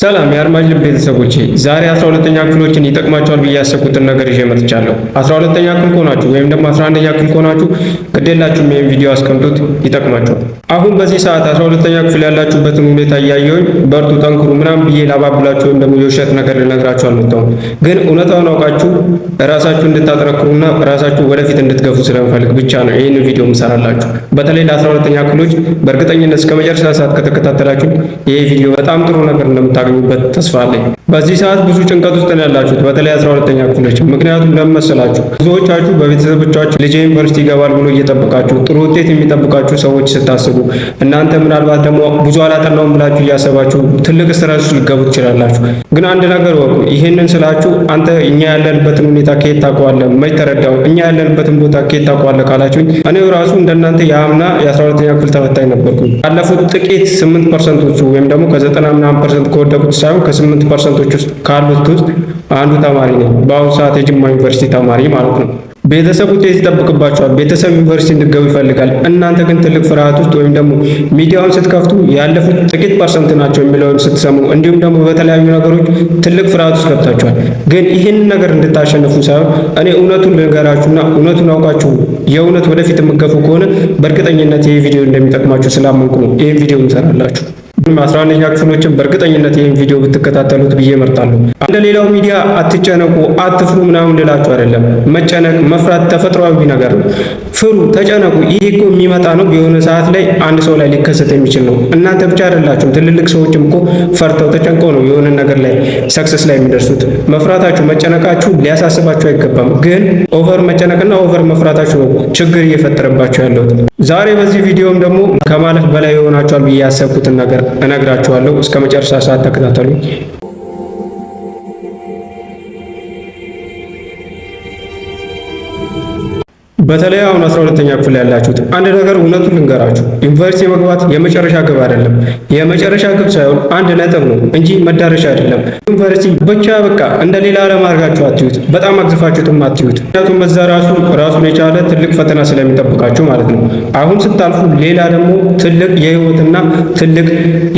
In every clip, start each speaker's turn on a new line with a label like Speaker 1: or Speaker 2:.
Speaker 1: ሰላም የአድማጭ ልብ ቤተሰቦቼ፣ ዛሬ 12ኛ ክፍሎችን ይጠቅማቸዋል ብዬ ያሰብኩትን ነገር ይዤ መጥቻለሁ። 12ኛ ክፍል ከሆናችሁ ወይም ደግሞ 11ኛ ክፍል ከሆናችሁ ግዴላችሁም ይህን ቪዲዮ አስቀምጡት፣ ይጠቅማችኋል። አሁን በዚህ ሰዓት 12ኛ ክፍል ያላችሁበትን ሁኔታ እያየሁኝ በርቱ፣ ጠንክሩ ምናምን ብዬ ላባብላችሁ ወይም ደግሞ የውሸት ነገር ልነግራችሁ አልመጣሁም። ግን እውነታውን አውቃችሁ ራሳችሁ እንድታጠነክሩና ራሳችሁ ወደፊት እንድትገፉ ስለምፈልግ ብቻ ነው ይህን ቪዲዮ ምሰራላችሁ። በተለይ ለ12ኛ ክፍሎች በእርግጠኝነት እስከ መጨረሻ ሰዓት ከተከታተላችሁ ይህ ቪዲዮ በጣም ጥሩ ነገር እንደምታገኙበት ተስፋ አለኝ። በዚህ ሰዓት ብዙ ጭንቀት ውስጥ ነው ያላችሁት፣ በተለይ 12ኛ ክፍሎች። ምክንያቱም ለምን መሰላችሁ? ብዙዎቻችሁ በቤተሰቦቻችሁ ልጄ ዩኒቨርሲቲ ይገባል ብሎ እየጠበቃችሁ ጥሩ ውጤት የሚጠብቃችሁ ሰዎች ስታስቡ፣ እናንተ ምናልባት ደግሞ ብዙ አላጠናውም ብላችሁ እያሰባችሁ ትልቅ stress ውስጥ ልትገቡ ትችላላችሁ። ግን አንድ ነገር እወቁ። ይህንን ስላችሁ አንተ እኛ ያለንበትን ሁኔታ ከየት ታውቀዋለህ? መች ተረዳው? እኛ ያለንበትን ቦታ ከየት ታውቀዋለህ ካላችሁኝ እኔው ራሱ እንደናንተ የአምና የ12ኛ ክፍል ተፈታኝ ነበርኩኝ። ካለፉት ጥቂት 8 percent ኦቹ ወይም ደግሞ ከ90 ምናምን percent ከወደቁት ሳይሆን ከ8 percent ኦች ውስጥ ካሉት ውስጥ አንዱ ተማሪ ነኝ። በአሁኑ ሰዓት የጅማ ዩኒቨርሲቲ ተማሪ ማለት ነው። ቤተሰብ ውጤት ይጠብቅባቸዋል። ቤተሰብ ዩኒቨርሲቲ እንድገቡ ይፈልጋል። እናንተ ግን ትልቅ ፍርሃት ውስጥ ወይም ደግሞ ሚዲያውን ስትከፍቱ ያለፉት ጥቂት percent ናቸው የሚለውን ስትሰሙ፣ እንዲሁም ደግሞ በተለያዩ ነገሮች ትልቅ ፍርሃት ውስጥ ገብታችኋል። ግን ይህንን ነገር እንድታሸንፉ ሳይሆን እኔ እውነቱን ልንገራችሁና እውነቱን አውቃችሁ የእውነት ወደፊት የምትገፉ ከሆነ በእርግጠኝነት ይህ ቪዲዮ እንደሚጠቅማችሁ ስላመንኩ ነው ይህን ቪዲዮ ምሰራላችሁ። 11ኛ ክፍሎችን በእርግጠኝነት ይህን ቪዲዮ ብትከታተሉት ብዬ እመርጣለሁ። እንደ ሌላው ሚዲያ አትጨነቁ፣ አትፍሩ ምናምን ልላችሁ አይደለም። መጨነቅ መፍራት ተፈጥሯዊ ነገር ነው። ፍሩ፣ ተጨነቁ። ይህ እኮ የሚመጣ ነው። የሆነ ሰዓት ላይ አንድ ሰው ላይ ሊከሰት የሚችል ነው። እናንተ ብቻ አይደላችሁም። ትልልቅ ሰዎችም እኮ ፈርተው ተጨንቀው ነው የሆነ ነገር ላይ success ላይ የሚደርሱት። መፍራታችሁ መጨነቃችሁ ሊያሳስባችሁ አይገባም። ግን over መጨነቅና over መፍራታችሁ ነው ችግር እየፈጠረባችሁ ያለው። ዛሬ በዚህ ቪዲዮም ደግሞ ከማለፍ በላይ ይሆናችኋል ብዬ ያሰብኩትን ነገር እነግራችኋለሁ። እስከ መጨረሻ ሰዓት ተከታተሉኝ። በተለይ አሁን 12ኛ ክፍል ያላችሁት አንድ ነገር እውነቱን ልንገራችሁ፣ ዩኒቨርሲቲ መግባት የመጨረሻ ግብ አይደለም። የመጨረሻ ግብ ሳይሆን አንድ ነጥብ ነው እንጂ መዳረሻ አይደለም። ዩኒቨርሲቲ ብቻ በቃ እንደ ሌላ ዓለም አድርጋችሁ አትዩት፣ በጣም አግዝፋችሁትም አትዩት። ምክንያቱም በዛ ራሱ ራሱን የቻለ ትልቅ ፈተና ስለሚጠብቃችሁ ማለት ነው። አሁን ስታልፉ ሌላ ደግሞ ትልቅ የህይወትና ትልቅ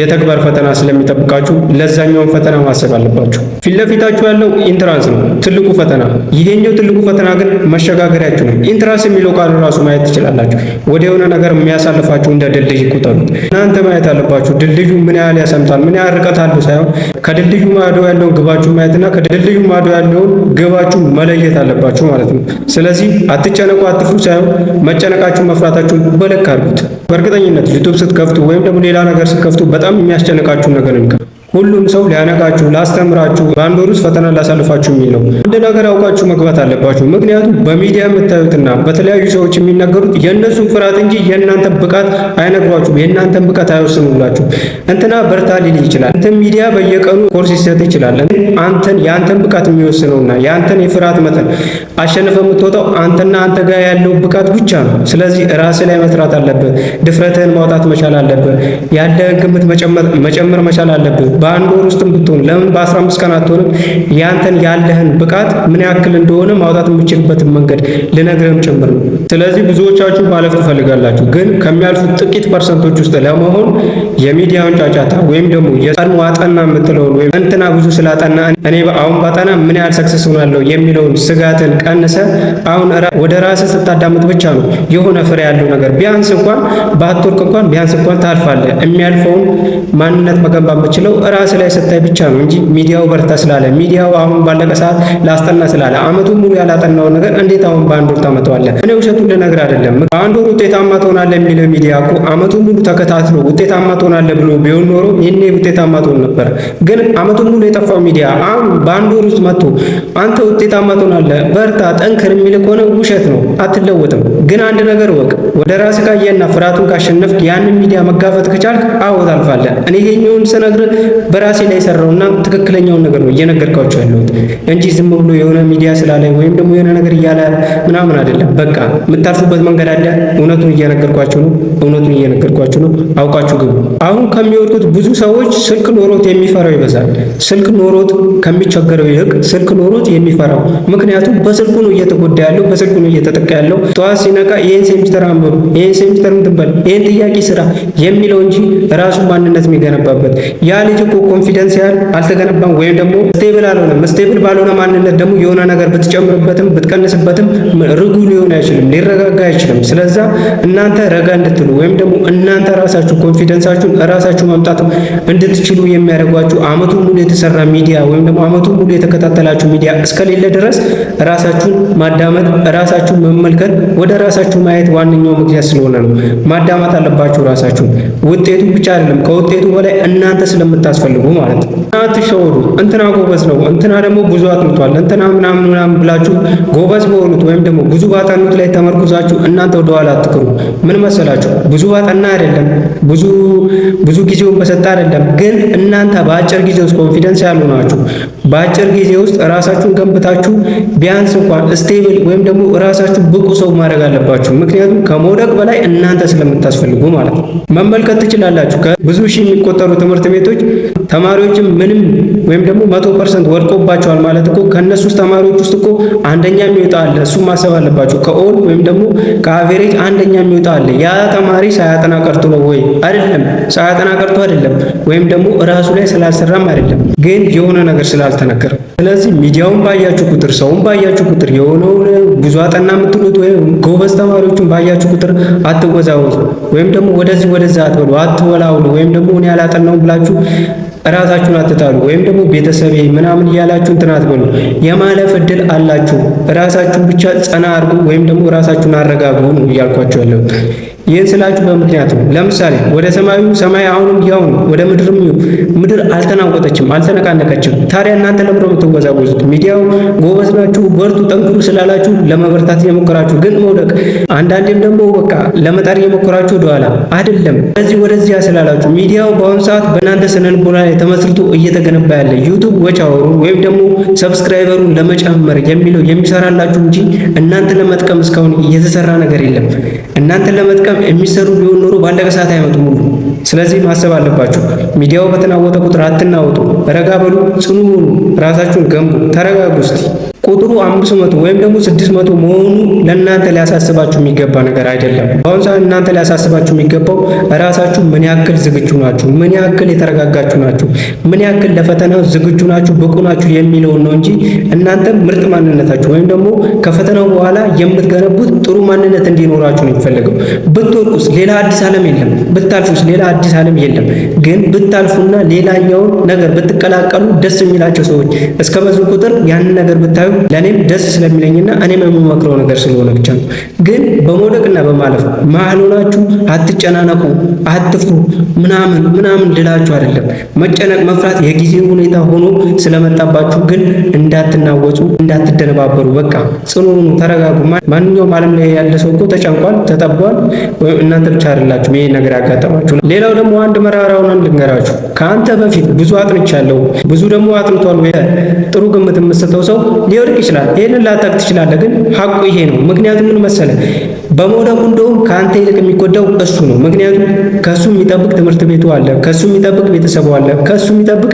Speaker 1: የተግባር ፈተና ስለሚጠብቃችሁ ለዛኛውን ፈተና ማሰብ አለባችሁ። ፊት ለፊታችሁ ያለው entrance ነው ትልቁ ፈተና። ይሄኛው ትልቁ ፈተና ግን መሸጋገሪያችሁ ነው። Entrance የሚለው ቃል ራሱ ማየት ትችላላችሁ። ወደ የሆነ ነገር የሚያሳልፋችሁ እንደ ድልድይ ቁጠሩት። እናንተ ማየት አለባችሁ ድልድዩ ምን ያህል ያሰምጣል፣ ምን ያህል ርቀት አለው ሳይሆን ከድልድዩ ማዶ ያለውን ግባችሁ ማየትና ከድልድዩ ማዶ ያለውን ግባችሁ መለየት አለባችሁ ማለት ነው። ስለዚህ አትጨነቁ፣ አትፍሩ ሳይሆን መጨነቃችሁ መፍራታችሁን በልክ አድርጉት። በእርግጠኝነት YouTube ስትከፍቱ ወይም ደግሞ ሌላ ነገር ስትከፍቱ በጣም የሚያስጨንቃችሁ ነገር ነው። ሁሉም ሰው ሊያነቃችሁ፣ ላስተምራችሁ፣ በአንድ ወር ውስጥ ፈተና ላሳልፋችሁ የሚል ነው። አንድ ነገር አውቃችሁ መግባት አለባችሁ። ምክንያቱም በሚዲያ የምታዩትና በተለያዩ ሰዎች የሚናገሩት የእነሱን ፍርሃት እንጂ የእናንተን ብቃት አይነግሯችሁም። የእናንተን ብቃት አይወስኑላችሁ። እንትና በርታ ሊል ይችላል። እንትን ሚዲያ በየቀኑ ኮርስ ሊሰጥ ይችላል። አንተን የአንተን ብቃት የሚወስነውና የአንተን የፍርሃት መጠን አሸንፈህ የምትወጣው አንተና አንተ ጋር ያለው ብቃት ብቻ ነው። ስለዚህ ራስህ ላይ መስራት አለብህ። ድፍረትህን ማውጣት መቻል አለብህ። ያለህን ግምት መጨመር መቻል አለብህ። በአንድ ወር ውስጥም ብትሆን ለምን በ15 ቀን አትሆንም? ያንተን ያለህን ብቃት ምን ያክል እንደሆነ ማውጣት የምችልበትን መንገድ ልነግርህም ጭምር ነው። ስለዚህ ብዙዎቻችሁ ማለፍ ትፈልጋላችሁ፣ ግን ከሚያልፉት ጥቂት percent ኦች ውስጥ ለመሆን የሚዲያውን ጫጫታ ወይም ደግሞ የቀድሞ አጠና የምትለውን ወይም እንትና ብዙ ስላጠና እኔ አሁን ባጠና ምን ያህል success ሆናለሁ የሚለውን ስጋትን ቀንሰህ አሁን ወደ ራስህ ስታዳምጥ ብቻ ነው የሆነ ፍሬ ያለው ነገር ቢያንስ እንኳን ባትወርቅ እንኳን ቢያንስ እንኳን ታልፋለህ። የሚያልፈውን ማንነት መገንባት የምችለው ራስ ላይ ስታይ ብቻ ነው እንጂ ሚዲያው በርታ ስላለ፣ ሚዲያው አሁን ባለቀ ሰዓት ላስጠና ስላለ አመቱን ሙሉ ያላጠናውን ነገር እንዴት አሁን በአንድ ወር ታመጣዋለህ? እኔ ውሸቱን ልነግርህ አይደለም። በአንድ ወር ውጤታማ ትሆናለህ የሚለው ሚዲያ እኮ አመቱን ሙሉ ተከታትሎ ውጤታማ ትሆናለህ ብሎ ቢሆን ኖሮ ይሄኔ ውጤታማ ትሆን ነበር። ግን አመቱን ሙሉ የጠፋው ሚዲያ አሁን በአንድ ወር ውስጥ መጥቶ አንተ ውጤታማ ትሆናለህ፣ በርታ፣ ጠንክር የሚል ከሆነ ውሸት ነው፣ አትለወጥም። ግን አንድ ነገር እወቅ፣ ወደ ራስህ ካየህና ፍርሃቱን ካሸነፍክ ያንን ሚዲያ መጋፈጥ ከቻልክ አዎ ታልፋለህ። እኔ ይሄኛውን ስነግርህ በራሴ ላይ የሰራውና ትክክለኛውን ነገር ነው እየነገርኳቸው ያለሁት እንጂ ዝም ብሎ የሆነ ሚዲያ ስላለ ወይም ደግሞ የሆነ ነገር እያለ ምናምን አይደለም። በቃ የምታልፉበት መንገድ አለ። እውነቱን እየነገርኳችሁ ነው። እውነቱን እየነገርኳችሁ ነው። አውቃችሁ ግቡ። አሁን ከሚወድቁት ብዙ ሰዎች ስልክ ኖሮት የሚፈራው ይበዛል። ስልክ ኖሮት ከሚቸገረው ይልቅ ስልክ ኖሮት የሚፈራው፣ ምክንያቱም በስልኩ ነው እየተጎዳ ያለው፣ በስልኩ ነው እየተጠቃ ያለው። ጠዋት ሲነቃ ይህን ሴሚስተር አንብብ፣ ይህን ሴሚስተር እንትን በል፣ ይህን ጥያቄ ስራ የሚለው እንጂ ራሱ ማንነት የሚገነባበት ያ ልጅ እኮ እኮ confidence ያህል አልተገነባም ወይም ደግሞ stable አልሆነም። Stable ባልሆነ ማንነት ደግሞ የሆነ ነገር ብትጨምርበትም ብትቀንስበትም ርጉ ሊሆን አይችልም፣ ሊረጋጋ አይችልም። ስለዛ እናንተ ረጋ እንድትሉ ወይም ደግሞ እናንተ ራሳችሁ confidence ኣችሁን ራሳችሁ ማምጣት እንድትችሉ የሚያደርጓችሁ አመቱን ሙሉ የተሰራ ሚዲያ ወይም ደግሞ አመቱን ሙሉ የተከታተላችሁ ሚዲያ እስከሌለ ድረስ ራሳችሁን ማዳመጥ፣ ራሳችሁን መመልከት፣ ወደ ራሳችሁ ማየት ዋነኛው ምክንያት ስለሆነ ነው። ማዳመጥ አለባችሁ ራሳችሁን። ውጤቱ ብቻ አይደለም፣ ከውጤቱ በላይ እናንተ ስለምታስፈልጉ ማለት ነው። አትሸወዱ። እንትና ጎበዝ ነው፣ እንትና ደግሞ ብዙ አጥንቷል፣ እንትና ምናምን ምናምን ብላችሁ ጎበዝ በሆኑት ወይም ደግሞ ብዙ ባጠኑት ላይ ተመርኩዛችሁ እናንተ ወደኋላ አትቅሩ። ምን መሰላችሁ? ብዙ ባጠና አይደለም፣ ብዙ ብዙ ጊዜውን በሰጠ አይደለም፣ ግን እናንተ በአጭር ጊዜ ውስጥ confidence ያሉ ናችሁ። በአጭር ጊዜ ውስጥ ራሳችሁን ገንብታችሁ ቢያንስ እንኳን stable ወይም ደግሞ ራሳችሁ ብቁ ሰው ማድረግ አለባችሁ። ምክንያቱም ከመውደቅ በላይ እናንተ ስለምታስፈልጉ ማለት ነው። መመልከት ትችላላችሁ። ከብዙ ሺህ የሚቆጠሩ ትምህርት ቤቶች ተማሪዎችም ምንም ወይም ደግሞ 100% ወድቆባቸዋል ማለት እኮ ከእነሱ ውስጥ ተማሪዎች ውስጥ እኮ አንደኛ የሚወጣ አለ። እሱ ማሰብ አለባችሁ። ከ all ወይም ደግሞ ከ average አንደኛ የሚወጣ አለ። ያ ተማሪ ሳያጠና ቀርቶ ነው ወይ? አይደለም። ሳያጠና ቀርቶ አይደለም፣ ወይም ደግሞ እራሱ ላይ ስላልሰራም አይደለም፣ ግን የሆነ ነገር ስላልተነገረው። ስለዚህ ሚዲያውን ባያችሁ ቁጥር፣ ሰውን ባያችሁ ቁጥር፣ የሆነውን ብዙ አጠና የምትሉት ወይም ጎበዝ ተማሪዎችን ባያችሁ ቁጥር አትወዛወዙ፣ ወይም ደግሞ ወደዚህ ወደዛ አትበሉ፣ አትወላውሉ፣ ወይም ደግሞ እኔ አላጠናውም ብላችሁ እራሳችሁን አትጣሉ፣ ወይም ደግሞ ቤተሰቤ ምናምን እያላችሁ እንትን አትበሉ። የማለፍ እድል አላችሁ። እራሳችሁን ብቻ ጸና አድርጉ፣ ወይም ደግሞ እራሳችሁን አረጋጉ ነው እያልኳችሁ ያለሁት። ይህን ስላችሁ በምክንያት ነው። ለምሳሌ ወደ ሰማዩ ሰማይ አሁንም ያው ነው፣ ወደ ምድርም ምድር አልተናወጠችም፣ አልተነቃነቀችም። ታዲያ እናንተ ለምንድነው የምትወዛወዙት? ሚዲያው ጎበዝ ናችሁ፣ በርቱ፣ ጠንክሩ ስላላችሁ ለመበርታት እየሞከራችሁ ግን መውደቅ፣ አንዳንዴም ደግሞ በቃ ለመጣር እየሞከራችሁ ወደኋላ አይደለም፣ ወደዚህ ወደዚያ ስላላችሁ ሚዲያው በአሁኑ ሰዓት በእናንተ ስነልቦና ላይ ተመስርቶ እየተገነባ ያለ YouTube watch hour ኡን ወይም ደግሞ subscriber ኡን ለመጨመር የሚለው የሚሰራላችሁ እንጂ እናንተ ለመጥቀም እስካሁን እየተሰራ ነገር የለም። እናንተ ለመጥቀም የሚሰሩ ቢሆን ኖሮ ባለቀ ሰዓት አይመጡም ሁሉ። ስለዚህ ማሰብ አለባችሁ። ሚዲያው በተናወጠ ቁጥር አትናወጡ። ረጋ በሉ፣ ጽኑ ሁኑ፣ ራሳችሁን ገንቡ፣ ተረጋጉ እስቲ። ቁጥሩ 500 ወይም ደግሞ 600 መሆኑ ለእናንተ ሊያሳስባችሁ የሚገባ ነገር አይደለም። በአሁኑ ሰዓት እናንተ ሊያሳስባችሁ የሚገባው ራሳችሁ ምን ያክል ዝግጁ ናችሁ፣ ምን ያክል የተረጋጋችሁ ናችሁ፣ ምን ያክል ለፈተናው ዝግጁ ናችሁ፣ ብቁ ናችሁ የሚለውን ነው እንጂ እናንተ ምርጥ ማንነታችሁ ወይም ደግሞ ከፈተናው በኋላ የምትገነቡት ጥሩ ማንነት እንዲኖራችሁ ነው የሚፈልገው። ብትወድቁስ ሌላ አዲስ ዓለም የለም፣ ብታልፉስ ሌላ አዲስ ዓለም የለም። ግን ብታልፉና ሌላኛውን ነገር ብትቀላቀሉ ደስ የሚላቸው ሰዎች እስከ በዙ ቁጥር ያንን ነገር ብታዩ ለእኔም ደስ ስለሚለኝና እኔም የምመክረው ነገር ስለሆነ ብቻ ነው። ግን በመውደቅና በማለፍ መሀል ሆናችሁ አትጨናነቁ፣ አትፍሩ ምናምን ምናምን ልላችሁ አይደለም። መጨነቅ መፍራት የጊዜ ሁኔታ ሆኖ ስለመጣባችሁ ግን እንዳትናወጹ፣ እንዳትደነባበሩ፣ በቃ ጽኑ ሁኑ፣ ተረጋጉ። ማንኛውም ዓለም ላይ ያለ ሰው እኮ ተጨንቋል፣ ተጠቧል። ወይም እናንተ ብቻ አይደላችሁም ይሄ ነገር ያጋጠማችሁ። ሌላው ደግሞ አንድ መራራውን ልንገራችሁ። ከአንተ በፊት ብዙ አጥንቻለሁ፣ ብዙ ደግሞ አጥንቷል ወይ ጥሩ ግምት የምትሰጠው ሰው ሊወድቅ ይችላል። ይሄንን ላታውቅ ትችላለህ፣ ግን ሐቁ ይሄ ነው። ምክንያቱም ምን መሰለህ፣ በመውደቁ እንደውም ከአንተ ይልቅ የሚጎዳው እሱ ነው። ምክንያቱም ከሱ የሚጠብቅ ትምህርት ቤቱ አለ፣ ከሱ የሚጠብቅ ቤተሰቡ አለ፣ ከሱ የሚጠብቅ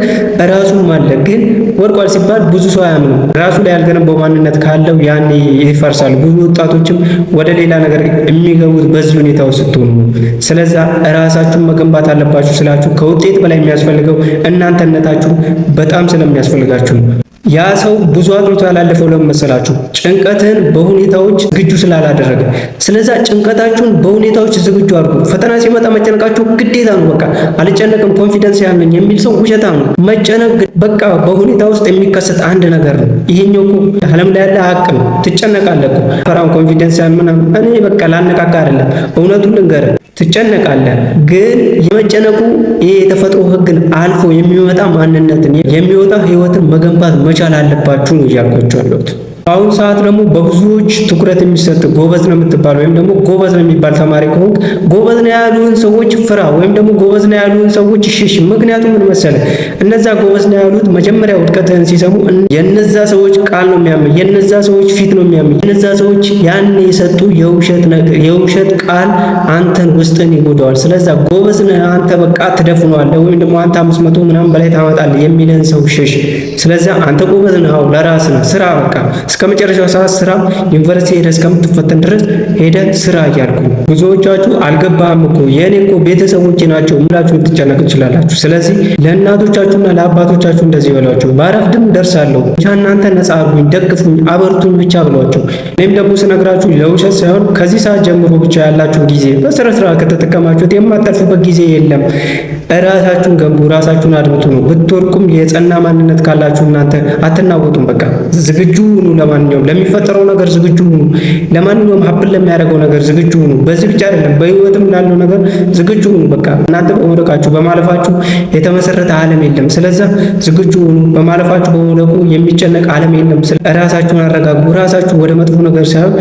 Speaker 1: ራሱም አለ። ግን ወድቋል ሲባል ብዙ ሰው አያምንም። ራሱ ላይ ያልገነባው ማንነት ካለው ያኔ ይፈርሳል። ብዙ ወጣቶችም ወደ ሌላ ነገር የሚገቡት በዚህ ሁኔታ ውስጥ ስትሆኑ ነው። ስለዛ ራሳችሁን መገንባት አለባችሁ ስላችሁ ከውጤት በላይ የሚያስፈልገው እናንተነታችሁ በጣም ስለሚያስፈልጋችሁ ነው። ያ ሰው ብዙ አጥንቶ ያላለፈው ለምን መሰላችሁ? ጭንቀትን በሁኔታዎች ዝግጁ ስላላደረገ። ስለዛ ጭንቀታችሁን በሁኔታዎች ዝግጁ አድርጉ። ፈተና ሲመጣ መጨነቃችሁ ግዴታ ነው። በቃ አልጨነቅም confidence ያለኝ የሚል ሰው ውሸታም ነው። መጨነቅ በቃ በሁኔታ ውስጥ የሚከሰት አንድ ነገር ነው። ይሄኛው እኮ ዓለም ላይ ያለ ሀቅ ነው። ትጨነቃለህ እኮ ፈራም confidence ያን ምናምን እኔ በቃ ላነቃቃ አይደለም፣ እውነቱን ልንገርህ ትጨነቃለህ። ግን የመጨነቁ ይሄ የተፈጥሮ ህግን አልፎ የሚመጣ ማንነትን የሚወጣ ህይወትን መገንባት መቻል አለባችሁ ነው እያልኳችሁ ያለሁት። በአሁኑ ሰዓት ደግሞ በብዙዎች ትኩረት የሚሰጥ ጎበዝ ነው የምትባል ወይም ደግሞ ጎበዝ ነው የሚባል ተማሪ ከሆንክ ጎበዝ ነው ያሉህን ሰዎች ፍራ፣ ወይም ደግሞ ጎበዝ ነው ያሉህን ሰዎች ሽሽ። ምክንያቱም ምን መሰለህ፣ እነዛ ጎበዝ ነው ያሉት መጀመሪያ ውድቀትህን ሲሰሙ የነዛ ሰዎች ቃል ነው የሚያምን፣ የነዛ ሰዎች ፊት ነው የሚያምን፣ የነዛ ሰዎች ያን የሰጡ የውሸት ቃል አንተን ውስጥን ይጎዳዋል። ስለዛ ጎበዝ ነህ አንተ በቃ ትደፍነዋለህ፣ ወይም ደግሞ አንተ 500 ምናምን በላይ ታመጣለህ የሚልህን ሰው ሽሽ። ስለዛ አንተ ጎበዝ ነህ፣ አዎ ለራስህ ነው ስራ በቃ እስከ መጨረሻው ሰዓት ስራ። ዩኒቨርሲቲ ሄደህ እስከምትፈተን ድረስ ሄደህ ስራ እያልኩ። ብዙዎቻችሁ አልገባህም እኮ፣ የእኔ እኮ ቤተሰቦቼ ናቸው ምላችሁ ልትጨነቁ ትችላላችሁ። ስለዚህ ለእናቶቻችሁና ለአባቶቻችሁ እንደዚህ በሏቸው፣ ባረፍድም ደርሳለሁ፣ ብቻ እናንተ ነፃ አድርጉኝ፣ ደግፉኝ፣ አበርቱኝ ብቻ ብሏቸው። እኔም ደግሞ ስነግራችሁ ለውሸት ሳይሆን ከዚህ ሰዓት ጀምሮ ብቻ ያላችሁ ጊዜ በስነ ስርዓት ከተጠቀማችሁት የማታልፉበት ጊዜ የለም። እራሳችሁን ገንቡ፣ ራሳችሁን አድምጡ ነው። ብትወድቁም የጸና ማንነት ካላችሁ እናንተ አትናወጡም። በቃ ዝግጁ ሁኑ። ለማንኛውም ለሚፈጠረው ነገር ዝግጁ ሁኑ። ለማንኛውም happen ለሚያደርገው ነገር ዝግጁ ሁኑ። በዚህ ብቻ አይደለም፣ በህይወትም ላለው ነገር ዝግጁ ሁኑ። በቃ እናንተ በመውደቃችሁ በማለፋችሁ የተመሰረተ ዓለም የለም። ስለዛ ዝግጁ ሁኑ። በማለፋችሁ በመውደቁ የሚጨነቅ ዓለም የለም። ራሳችሁን አረጋጉ። ራሳችሁ ወደ መጥፎ ነገር ሳይሆን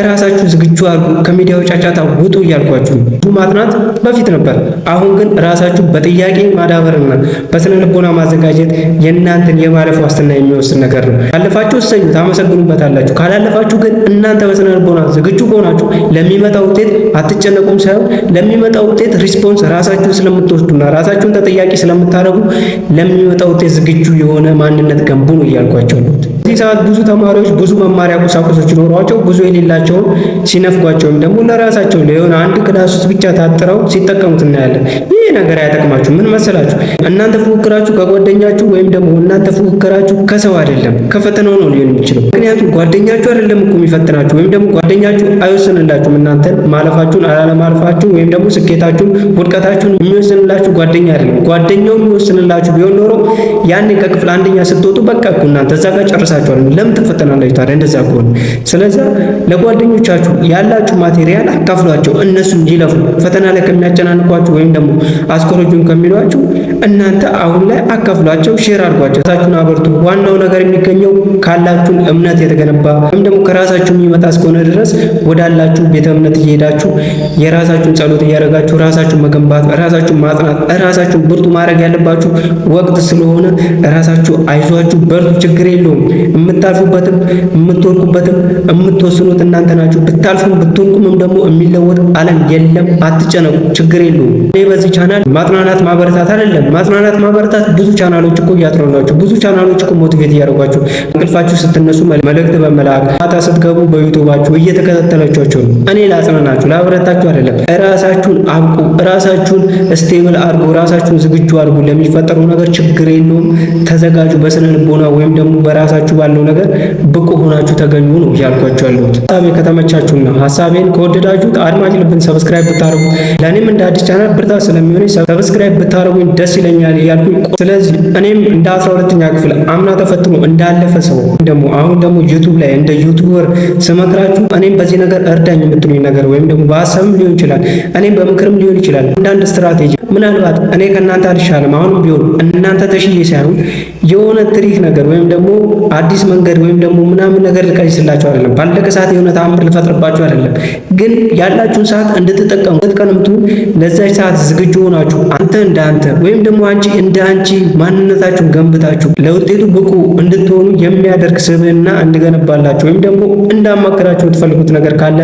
Speaker 1: ራሳችሁ ዝግጁ አድርጉ። ከሚዲያው ጫጫታ ውጡ እያልኳችሁ ነው። ማጥናት በፊት ነበር። አሁን ግን ራሳችሁ በጥያቄ ማዳበርና በስነ ልቦና ማዘጋጀት የእናንተን የማለፍ ዋስትና የሚወስን ነገር ነው። ካለፋችሁ እሰዩ፣ ታመሰግኑበታላችሁ። ካላለፋችሁ ግን እናንተ በስነ ልቦና ዝግጁ ከሆናችሁ ለሚመጣው ውጤት አትጨነቁም ሳይሆን ለሚመጣው ውጤት response ራሳችሁን ስለምትወስዱና ራሳችሁን ተጠያቂ ስለምታደርጉ ለሚመጣው ውጤት ዝግጁ የሆነ ማንነት ገንቡ ነው እያልኳቸው ያለሁት። በዚህ ሰዓት ብዙ ተማሪዎች ብዙ መማሪያ ቁሳቁሶች ኖሯቸው ብዙ የሌላቸውን ሲነፍጓቸው ወይም ደግሞ ለራሳቸው ለየሆነ አንድ class ውስጥ ብቻ ታጥረው ሲጠቀሙት እናያለን። ይህ ነገር አይጠቅማችሁ። ምን መሰላችሁ? እናንተ ፉክክራችሁ ከጓደኛችሁ ወይም ደግሞ እናንተ ፉክክራችሁ ከሰው አይደለም፣ ከፈተናው ነው ሊሆን የሚችለው። ምክንያቱም ጓደኛችሁ አይደለም እኮ የሚፈትናችሁ ወይም ደግሞ ጓደኛችሁ አይወስንላችሁም። እናንተን ማለፋችሁን አላለማለፋችሁን ወይም ደግሞ ስኬታችሁን ውድቀታችሁን የሚወስንላችሁ ጓደኛ አይደለም። ጓደኛው የሚወስንላችሁ ቢሆን ኖሮ ያኔ ከክፍል አንደኛ ስትወጡ በቃ እኮ እናንተ እዛ ጋር ጨርሳችኋል። ለምን ትፈተናላችሁ ታዲያ እንደዛ ከሆነ? ስለዚህ ለጓደኞቻችሁ ያላችሁ material አካፍሏቸው፣ እነሱም ይለፉ። ፈተና ላይ ከሚያጨናንቋችሁ ወይም ደግሞ አስኮረጁን ከሚሏችሁ እናንተ አሁን ላይ አካፍሏቸው፣ share አድርጓቸው፣ ራሳችሁን አበርቱ። ዋናው ነገር የሚገኘው ካላችሁን እምነት የተገነባ ወይም ደግሞ ከራሳችሁ የሚመጣ እስከሆነ ድረስ ወዳላችሁ ቤተ እምነት እየሄዳችሁ የራሳችሁን ጸሎት እያደረጋችሁ ራሳችሁን መገንባት፣ ራሳችሁን ማጽናት፣ ራሳችሁን ብርቱ ማድረግ ያለባችሁ ወቅት ስለሆነ ራሳችሁ አይዟችሁ፣ በርቱ፣ ችግር የለውም። የምታልፉበትም የምትወድቁበትም የምትወስኑት እናንተ ናችሁ። ብታልፉም ብትወድቁምም ደግሞ የሚለወጥ ዓለም የለም። አትጨነቁ፣ ችግር የለውም። እኔ በዚህ ቻናል ማጽናናት ማበረታት አይደለም። ማጽናናት ማበረታት ብዙ ቻናሎች እኮ እያጽናኗችሁ፣ ብዙ ቻናሎች እኮ motivate እያደረጓችሁ፣ እንቅልፋችሁ ስትነሱ መልእክት በመላክ፣ ማታ ስትገቡ በዩቱባችሁ እየተከታተላችኋቸው ነው። እኔ ላጽናናችሁ ላበረታችሁ አይደለም። እራሳችሁን አብቁ፣ እራሳችሁን stable አድርጉ፣ ራሳችሁን ዝግጁ አድርጉ። ለሚፈጠረው ነገር ችግር የለውም፣ ተዘጋጁ። በስነ ልቦና ወይም ደግሞ በራሳችሁ ባለው ነገር ብቁ ሆናችሁ ተገኙ ነው እያልኳችሁ ያለሁት። ሀሳቤ ከተመቻችሁና ሀሳቤን ከወደዳችሁት አድማጭ ልብን subscribe ብታደርጉ ለእኔም እንደ አዲስ ቻናል ብርታት ስለሚሆነኝ subscribe ብታደርጉኝ ደስ ይለኛል እያልኩኝ፣ ስለዚህ እኔም እንደ 12ኛ ክፍል አምና ተፈትኖ እንዳለፈ ሰው ደግሞ አሁን ደግሞ ዩቱብ ላይ እንደ YouTuber ስመክራችሁ እኔም በዚህ ነገር እርዳኝ የምትሉኝ ነገር ወይም ደግሞ በሀሳብም ሊሆን ይችላል፣ እኔም በምክርም ሊሆን ይችላል። አንዳንድ ስትራቴጂ ምናልባት እኔ ከእናንተ አልሻለም፣ አሁንም ቢሆን እናንተ ተሽዬ ሳይሆን የሆነ trick ነገር ወይም ደግሞ አዲስ መንገድ ወይም ደግሞ ምናምን ነገር ልቀይስላችሁ አይደለም። ባለቀ ሰዓት የሆነ ተአምር ልፈጥርባችሁ አይደለም። ግን ያላችሁን ሰዓት እንድትጠቀሙ ቀንምቱ ለዛች ሰዓት ዝግጁ ሆናችሁ አንተ እንደ አንተ ወይም ደግሞ አንቺ እንደ አንቺ ማንነታችሁን ገንብታችሁ ለውጤቱ ብቁ እንድትሆኑ የሚያደርግ ስብዕና እንድገነባላችሁ ወይም ደግሞ እንዳማክራችሁ የምትፈልጉት ነገር ካለ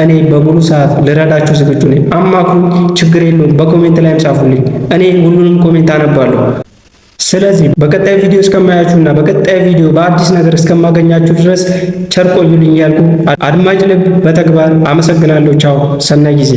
Speaker 1: እኔ በሙሉ ሰዓት ልረዳችሁ ዝግጁ ነኝ። አማክሩኝ፣ ችግር የለውም። በ comment ላይም ጻፉልኝ። እኔ ሁሉንም comment አነባለሁ። ስለዚህ በቀጣይ ቪዲዮ እስከማያችሁና በቀጣይ ቪዲዮ በአዲስ ነገር እስከማገኛችሁ ድረስ ቸር ቆዩልኝ እያልኩ አድማጭ ልብ በተግባር አመሰግናለሁ። ቻው፣ ሰናይ ጊዜ።